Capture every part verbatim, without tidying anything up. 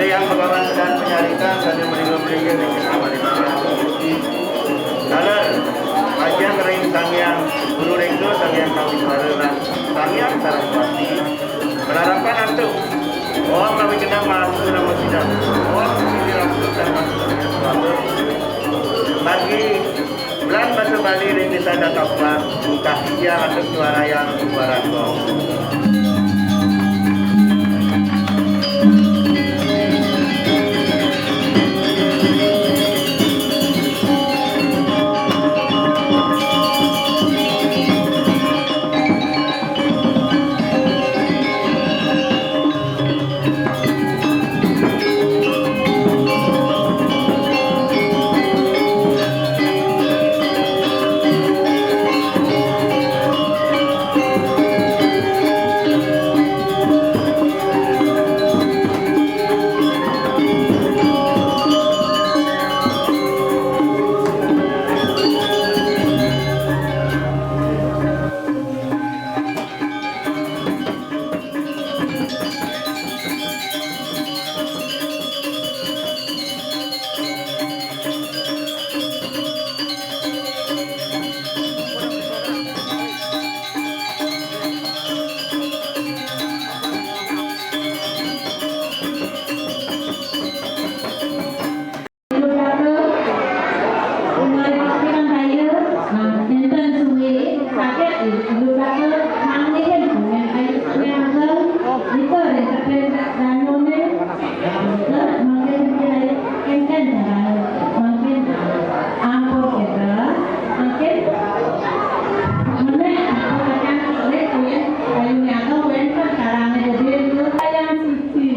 Yang Begawan Sedan Penyarikan, sané meringa-meringa ring Sang Hyang Maha Tinggi. Taler, majeng ring Sang Hyang Guru Réksa, Sang Hyang Kawiswara, lan Sang Hyang Saraswati. Malarapan antuk. Om Awignam Maha Suram Sidam. Om Sri Ram Sutra Maha Sutra. Bagi Bulan basa Bali ring Desa Dakapuan, mungkah titiang antuk suarayang suara gong. Ilu Daka, umai pikiran daya, nah, nénten sué, sagét Ilu Daka manggihin pungén ayu, pungén ageng, nika ring tepén danuné, nah, nika manggihin pungén ayu, kénkén carané, mangkin ampun kita, mangkin menék, ampun kita, ring pungén ayu ageng, wénten carané gedé, nika yang suci.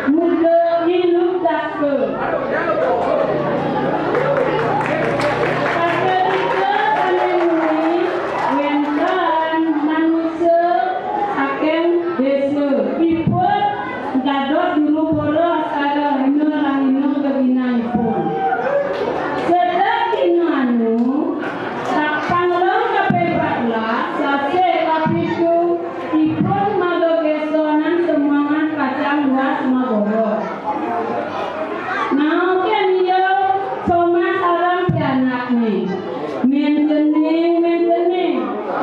Muda Ilu Daka. Saketika sané muni wénten manusa saking désa. Ipun dados juru pura asaga rina lan rina geginanipun. Sedek dina anu, Sapangléh kaping patbelas, sasih kapitu, ipun magegésonan semengan pacang luas maboros. Naokin ia somat sareng pianakné. Méntening, méntening.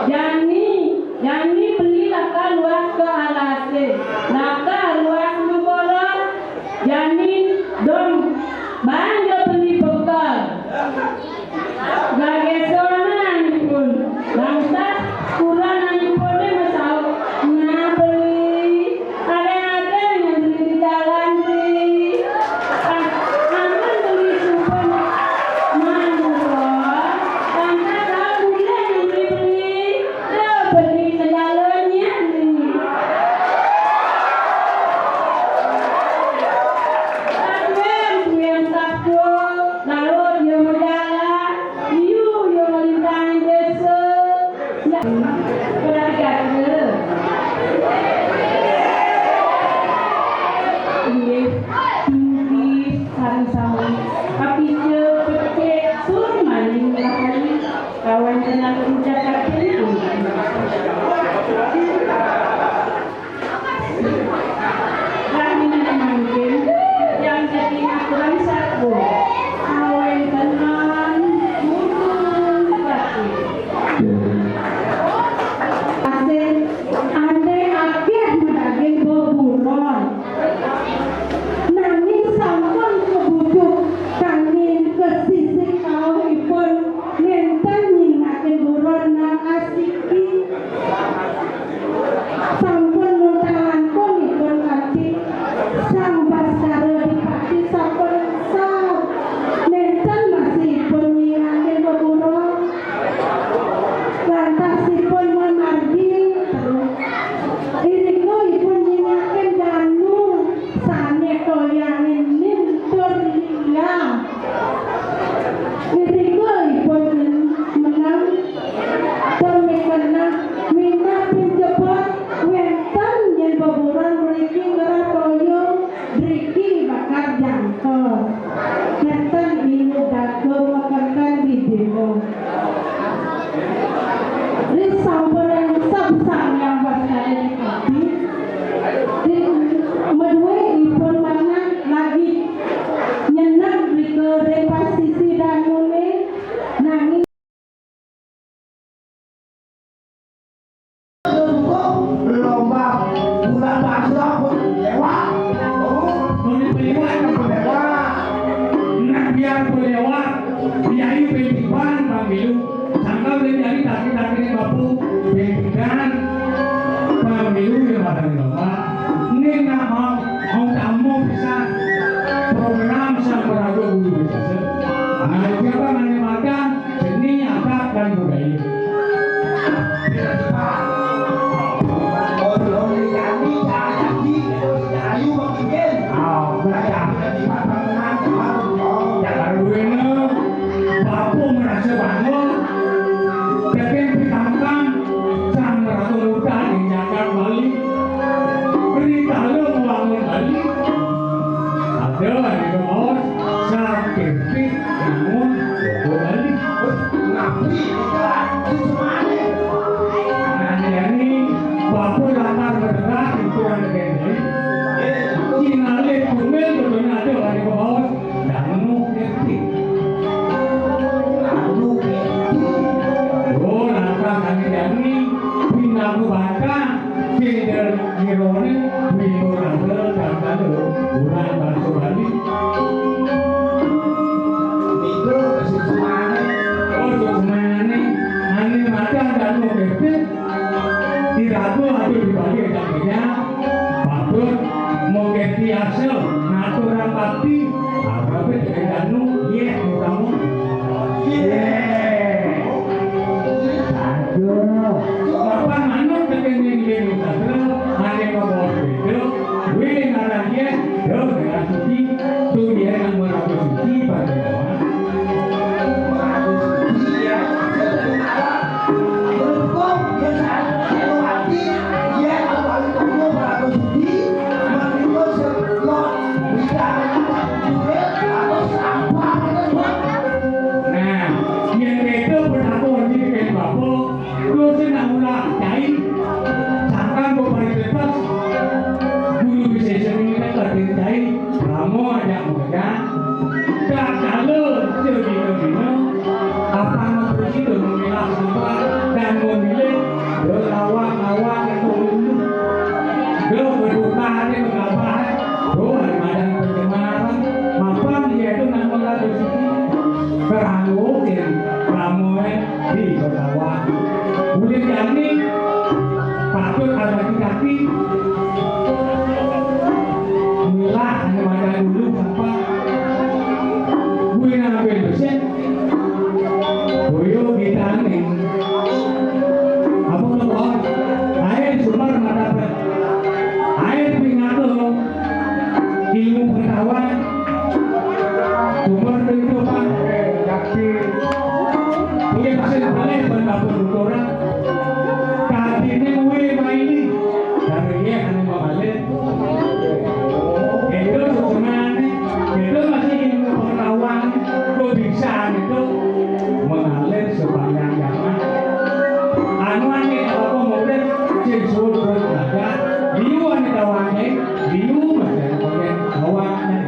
Jani, jani beli lakar luas ka alasé. Lakar luas maboros. Jani dong, baan ja beli bekel. Gagésonan ipun, langsat kurenan ipuné masaut, "Nah, Beli, ada-ada yang beli di jalan, Beli. Ah, aman beli sumpah, manurun, langsat tahu beli yang beli, beli." Beli segala nyan. Tuén, tuén Sabtu, laut ia majalan, liu ia nglintang désa. Ya, perhatikan. Inggih, inggih, sami-sami. Kapica, becik, tur maning rahayu. Kawéntenan puja katin. Rahina mangkin, yang dadi aturan satua. Kawéntenan putu katin. Asih, ané akéh madaging beburon. Nanging sampun kabujuk kangin ka sisih kauhipun nénten nyinakin buron. Ri sampun rengseb Sang Hyang Wastadi Pati. Ri madué ipun manah lagi nyenek rika ring pasisi danuné, nanging lomba bulan pasrah pun lewat. Oh, pun lewat, pun lewat. Nak biar pun lewat. Biayu pembiban pamilu. Sangkal dari tadi tadi bapu pembiban pamilu yang pada lomba. Ini nak mau, mau tamu bisa program Sang Prabu Guru Besar. Nah, siapa nanya makan? Seni, adat, dan budaya. Ayu makin. Ah, baca. Jangan duwene, bapu merasa bangun. Daging pitangkang, sang ratu muda ing jagat Bali. Berita lu wangun Bali. Ada, ada, bos. Sakit. Namun, bobo bali. Nabi, itulah, itu semuanya. Nah, ini, ini, bapu latar berdekat, itu yang terjadi. Cina le kumel, betul ada, ada ke bawah. Dan nu ngerti. Lalu ngerti. Oh, lantas kami ini, binaku bantah. Sing ngironé wibur adel kang kado urang basa Bali. Niku kesuksmané. Oh, suksmané. Ané macan danu kepit. Iraga aja dibagi kang kenyang. Patut mengketi asal ngaturang bakti. Arepé dhéwék danu, yéh, utamu. Yéh. Aduh. Papan manut tekén ning Ling Sadra, ané mabawa sepéda, kuwi ngaran yén, yo, merah suci, tu yén nang merah suci, pada bawa. Merah suci, ya. Berhukum, ya, saya, saya mati, ya, kalau balik ke rumah, merah suci, mati, terus, lo, bisa, duit, atau sampah, atau apa. Nah, yén kéto berlaku, jadi kayak bapak, Terus nak mula cai, sangkan kok paling bebas. Guru bisa sering kita kerja cai, lama aja kerja. Tak kalau sedina-dina, apa nak bersih tu memilah sampah dan memilih, dia lawak-lawak itu dulu. Dia berduka hati berkabar, tuh ada madan pencemaran, mapan dia itu nak mula bersih. Kerangkutin, ramoy, Di Kotawa. Uling jani patut ada kaki. Milah hanya makan dulu sampah. Gue ngambil bersih. Boyo kita nih. Apa tuh, Bos? Air sumber mata. Air pingato. Ilmu pengetahuan. Umur kehidupan. Yakin. Mungkin masih boleh bergabung orang. Kali ini gue main ini. Dari dia hanya mau balik. Itu sebenarnya. Itu masih ilmu pengetahuan. Kok bisa gitu. Mengalir sepanjang zaman. Anu ane apa murid sing suwun terus belajar, liu ane kawane, liu masih ane pakai kawane.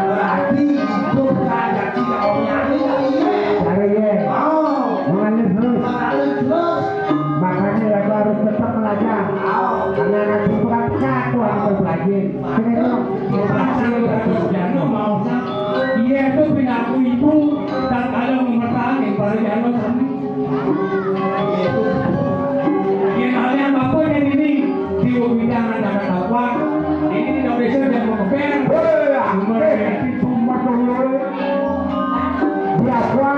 Berarti hidup saya tidak punya ini kali ya. Cari ya. Oh. Mengalir terus. Mengalir terus. Makanya lagu harus tetap belajar. Oh. Karena nanti berat kan tuh harus belajar. Sini dong. Iya, itu pinaku ibu, tak ada memertahan yang pada jano sami. Yang kalian apa yang ini di bidang ada apa? Ini tidak bisa dia mau ber. Hei, cuma toyo. Dia apa?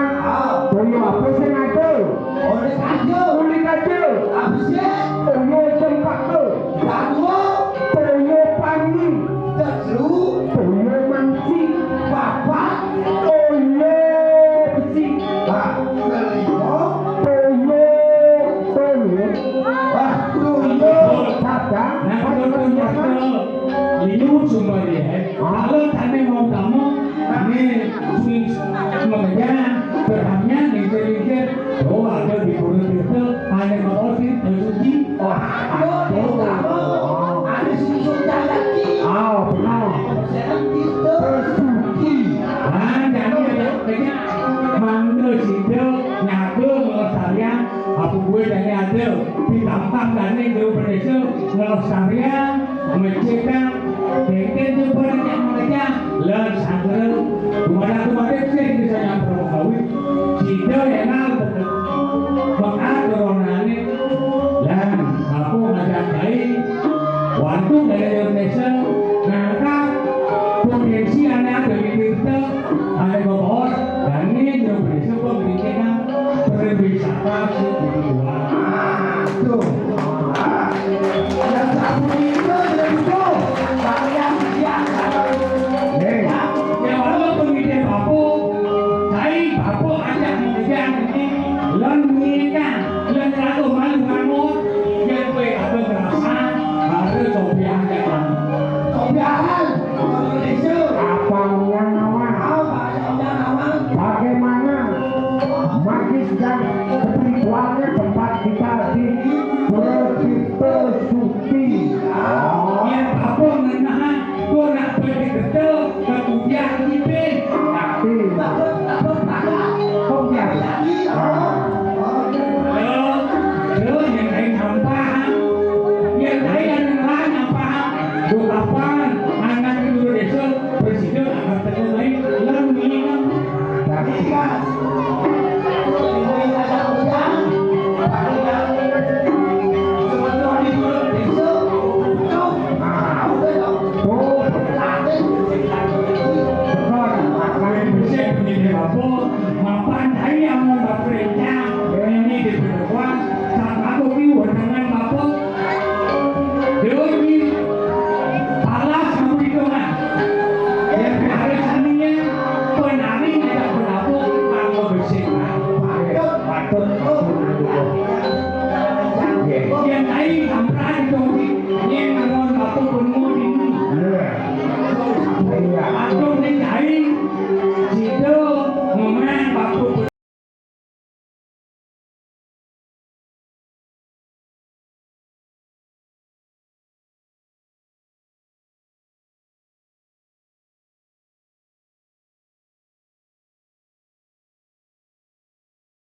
Toyo apa sih ngaco? Oleh kaca. Oleh kaca. Habisnya. Toyo cempaka. Dua. Toyo pangi. Telu. Toyo manci. Papat. Toyo besi. Nah, kelima. Toyo, toyo. Wah, toyo. Pada. Nah, betul, betul, betul. Ini sumber ya. Kalau tadi mau kamu, ini sumber ya. Berhanya, mikir-mikir. Oh, ada di Gunung Tirta. Kuwi dene ada ditampang dane Dewa Bendesa ngelestarian, ngecekang, kenten coba nek mengecah, lan sangkeren. Kumaha kumaha sing bisa nyampur gawe. Sida enal bener. Mekar koronane. Lan aku ngajak gawe. Waktu dari Indonesia ngangkat potensi anak dari Tirta, ada ngomong, dan ini Indonesia pemerintah pariwisata sing dibuat. Aduh. Yang satu itu, yang itu. Saya siap. Hei. Ya, walaupun kita bapu, saya bapu ajak mengejar ini, lan menikah, lan lalu malu ngamuk, ya, gue ada merasa, ada sopian, ya, kan? Sopian, Indonesia. Apa yang awal? Apa yang awal? Bagaimana magis dan spiritualnya tempat kita di Bukit Pesuti? Yang apa mengenai kok nak pergi betul, kemudian ngipin. Tapi, kok ya? Terus, terus yang lain sampah. Yang lain yang lain sampah. Buat apa? Anak itu desa, presiden akan terkenai. Lalu minum. Tapi, Patut.